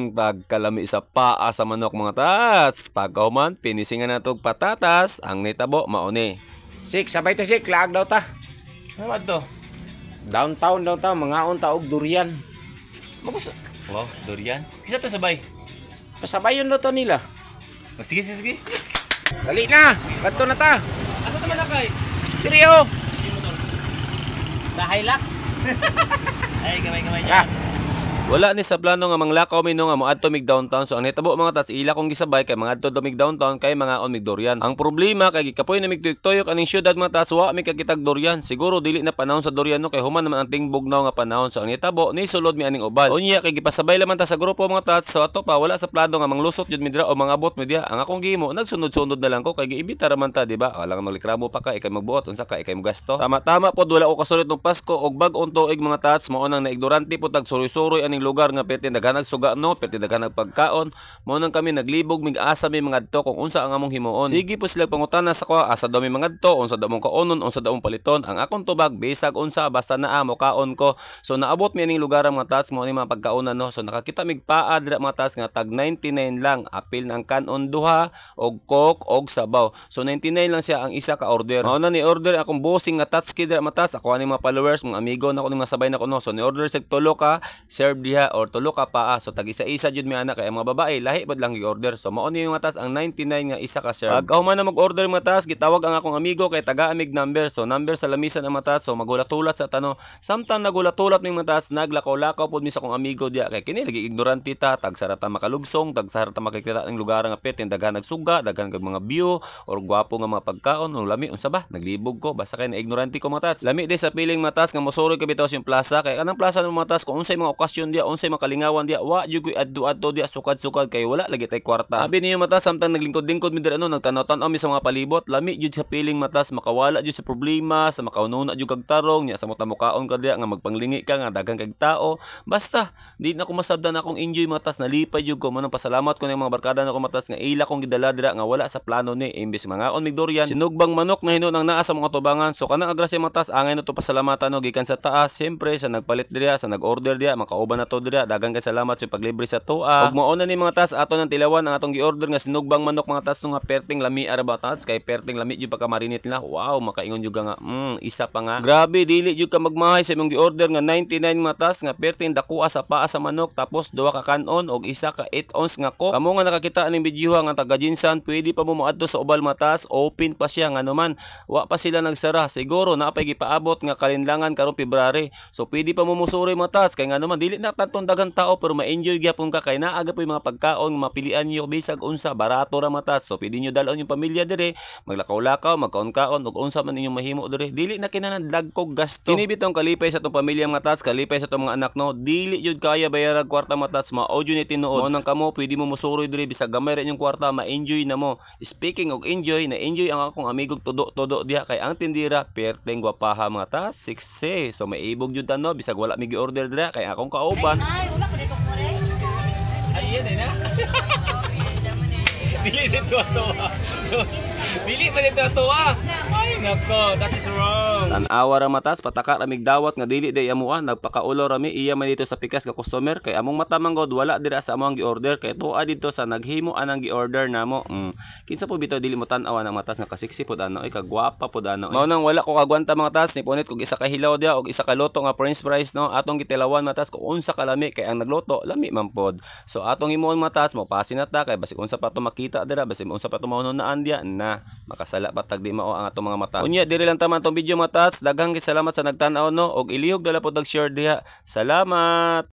Tagkalami sa paa sa manok, mga tats. Pagkahuman, pinisingan na tog patatas. Ang nitabo mauni. Sik, sabay ta, Sik, laag daw ta. Ano ba to? Downtown, downtown, mangaon ta og durian. Magusto. Wow, durian. Kisa to sabay. Pasabayon daw to nila. Oh, sige, sige, sige. Dali na, kadto na ta. Asa naman na kay? Diri oh. Sa Hilux. Ay, gamay-gamay Tara. Wala ni sa plano nga manglakaw mi no nga moadto mig downtown. So ang nitabo, mga tats, ila kong gisabay kay mangadto daw mig downtown kay mga on mig durian. Ang problema kay gikapoy na mig tuyok aning syudad, mga tats, wa mi kakitag durian. Siguro dili na panahon sa durian no kay human naman ang tingbugnaw nga panahon. So ang nitabo, ni sulod mi aning Ubal. Unya kay gipasabay laman ta sa grupo, mga tats. So ato pa wala sa plano nga manglusot jud mi dira o mangabot mi diha. Ang akong gihimo, nagsunod-sunod na lang ko kay giimbita ra man ta, di ba? Wala nga magreklamo pa ka, ikay magbuot unsa ka, ikay mogasto. Tama-tama pod wala ko kasulit ng Pasko og bag-ong tuig, mga tats, mao nang naignorante pod tag suroy-suroy aning lugar nga perti daghanag suga no, perti daghanag pagkaon. Mao nang kami naglibog mig asa mi mangadto kung unsa ang among himuon. Sige po sila pangutana sa ko, asa daw mi mangadto, unsa daw mong kaonon, unsa daw mong paliton. Ang akong tubag, bisag unsa basta naa mo kaon ko. So naabot mi aning lugar, mga tats, mao ni mga pagkaonan no. So nakakita mig paa dira, mga tats, nga tag 99 lang. Apil na ang kanon duha og Coke og sabaw. So 99 lang siya ang isa ka order. Mao na ni order akong bossing nga tatski dira, mga tats. Ako ani mga followers, mga amigo na ko ning mga sabay na ko no. So ni order sig tulo ka serve diha or tulo ka paa. So tag isa-isa jud mi ana kay ang mga babae lahi pod lang gi-order. So mao ni, mga tats, ang 99 nga isa ka serve. Pagkahuman na mag-order, mga tats, gitawag ang akong amigo kay taga amig number. So number sa lamisan ang mga tats. So magulat-ulat sa tano. Samtang nagulat-ulat mi, mga tats, naglakaw-lakaw pod mi sa akong amigo diha kay kini lagi ignorante ta, tag sarata makalugsong, tag sarata makikita ang lugar nga pet daghan nagsuga, daghan kag mga view or gwapo nga mga pagkaon, o lami unsa ba? Naglibog ko basta kay na ignorante ko, mga tats. Lami di sa feeling, mga tats, nga mosuroy ka bitaw sa plaza kay kanang plaza ng mga tats kung unsay mga okasyon diha, unsay mga kalingawan diha, wa jud koy adto-adto diha sukad-sukad kay wala lagi tay kwarta. Abi niyo, mga tats, samtang naglingkod-lingkod mi dira no, nagtanaw-tan-aw mi sa mga palibot, lami jud sa feeling, mga tats, makawala jud sa problema, sa makaununa jud kag tarong nya sa mo kaon ka diha nga magpanglingi ka nga daghan kag tao. Basta di na ko masabdan akong enjoy, mga tats, nalipay jud ko. Manong pasalamat ko ng mga barkada nako, mga tats, nga ila kong gidala dira nga wala sa plano ni imbes mangaon mig durian, sinugbang manok na hinuon ang naa sa mga tubangan. So kanang agrasya, mga tats, angay na to pasalamatan no gikan sa taas, siyempre sa nagpalit dira, sa nag-order diha, makauban na to dira. Daghang kay salamat sa paglibre sa tuwa. Ug mao na ni, mga tats, ato nang tilawan ang atong gi-order nga sinugbang manok, mga tats, nga perting lami ara ba, tats, kay perting lami jud pagka marinate nila. Wow, makaingon jud ka nga isa pa nga. Grabe, dili jud ka magmahay sa imong gi-order nga 99, mga tats, nga perting dakoa sa paa sa manok, tapos duha ka kanon og isa ka 8 ounce nga Coke. Kamo nga nakakita aning video nga taga GenSan, pwede pa mo moadto sa Ubal, mga tats, open pa siya ngano man wa pa sila nagsara. Siguro naa pay gipaabot nga kalinlangan karong February. So pwede pa mo musuroy, mga tats, kay ngano man dili na tantong daghang tao pero ma-enjoy gyapon ka kay naa gyud mga pagkaon nga mapilian niyo bisag unsa, barato ra, mga tats. So pwede niyo dalon yung pamilya dire, maglakaw-lakaw, magkaon-kaon ug unsa man inyong mahimo dire. Dili na kinahanglan dagkog gasto. Kini bitong kalipay sa atong pamilya, mga tats, kalipay sa atong mga anak no. Dili jud kaya bayarag kwarta, mga tats, mao jud ni tinuod. Mao nang kamo pwede mo musuroy dire bisag gamay ra inyong kwarta, ma-enjoy na mo. Speaking og enjoy, na enjoy ang akong amigo todo-todo diha kay ang tindira perteng gwapaha, mga tats, sexy. So maibog jud ta no bisag wala mi gi-order dira kay akong kauban. Ay, wala ko dito ko rin. Ay, yan eh na. Dili dito ato. Dili pa dito ato ah. Ay nako, that is wrong. Tan-awa ra, matas, pataka ra mig dawat nga dili day amuan, nagpakaulo ra mi, iya man dito sa pikas nga customer kay among mata man god wala dira sa among gi-order kay tuwa dito sa naghimo anang gi-order namo. Kinsa po bitaw dili mo tan-awa ng matas nga kasiksi pod ano, ay kagwapa pod ano. Mao nang wala ko kagwanta, mga tas, ni punit kog isa ka hilaw diha og isa ka luto nga french fries no. Atong gitilawan, matas, kung unsa kalami kay ang nagluto lami man pod. So atong himuon, mga tats, mo pasin na ta kay basig unsa pa to makita dira, basig unsa pa to mahununaan diha na makasala pa tag di mao ang atong mga mata. Unya diri lang taman tong video, mga tats. Daghang salamat sa nagtan-aw no og ilihog dala pod share diha. Salamat.